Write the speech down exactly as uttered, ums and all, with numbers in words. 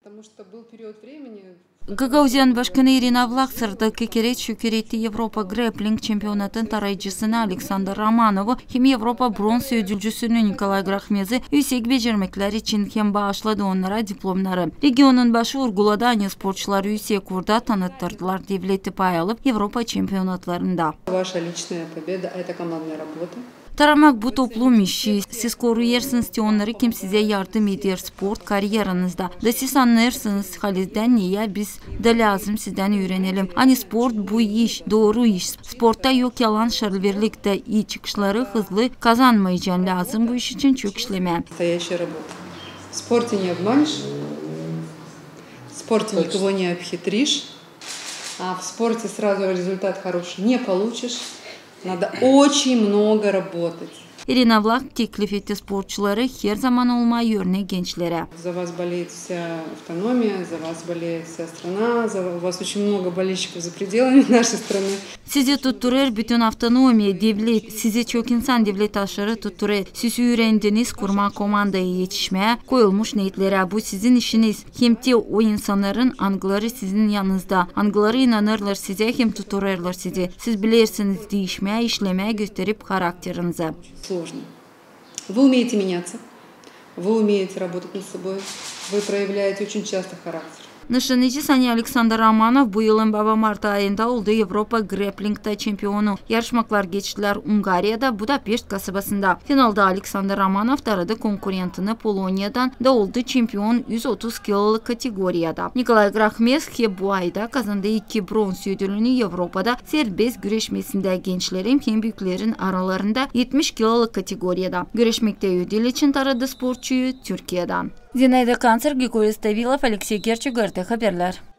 Потому что был период времени, Gagauziyanın başkanı İrina Vlax sıradakı kerä şükür etti Evropa grappling çempionatın taarıcısını Aleksandr Romanovı hem Evropa bronz ödülcüsünü Nikolay Graxmezi üüsek becermekleri için hem baaşladı onnara diplomnarı. Regionun başı urguladı, ani sportçuları üüsek uurda tanıttırdılar devleti pay alıp Evropa çempionatlarında. Ваша личная победа — это командная работа. Taramak bu toplum işi. Siz koruyêrsınız te onnarı, kim sizä yardım eder sport karyeranızda. Da siz annêêrsınız halizdän, ne ya biz da lääzım sizdän üürenelim. Ani sport bu iş, dooru iş. Sportta yok yalan, şarlverlik da ii çıkışları hızlı kazanmayacan. Lääzım bu iş için çok işlemää. Настоящая работа. В спорте не обманешь, в спорте никого не обхитришь, а в спорте сразу результат хороший не получишь. Надо очень много работать. İrina Vlax teklif etti sportçuları her zaman olmaa örnek gençlerä. За вас болеет вся автономия, за вас болеет вся страна, за ва-, у вас очень много болельщиков за пределами нашей страны. Sizi tutturêr bütün avtonomiya, devlet, sizi çok insan devlet aşırı tutturêr. Siz üürendiniz kurmaa komandayı, etişmää koyulmuş neetlerä. Bu sizin işiniz. Hem te o insannarın, angıları sizin yanınızda, angıları inanêrlar sizä hem tutturêrlar sizi. Siz bilersiniz diişmää, işlemää, gösterip harakterinizi. Сложно. Вы умеете меняться, вы умеете работать над собой, вы проявляете очень часто характер. Nışanıyacez, ani Aleksandr Romanov bu yılın baba mart ayında oldu Evropa grapplingda çempionu. Yarışmaklar geçtilər Ungariyada, Budapeşt kasabasında. Finalda Aleksandr Romanov taradı konkurentini Poloniyadan da oldu çempion üz otuz kiloluk kategoriyada. Nikolay Graxmez hep bu ayda kazandı iki bronz ödülünü Evropada serbest güreşmesindä gençlerin hem büüklerin aralarında etmiş kiloluk kategoriyada. Güreşmektä ödül için taradı sportçuyu Türkiyedän. Zinaida Kanser, Grigori Stavilov, Aleksey Gerçik, GRT Haberlär.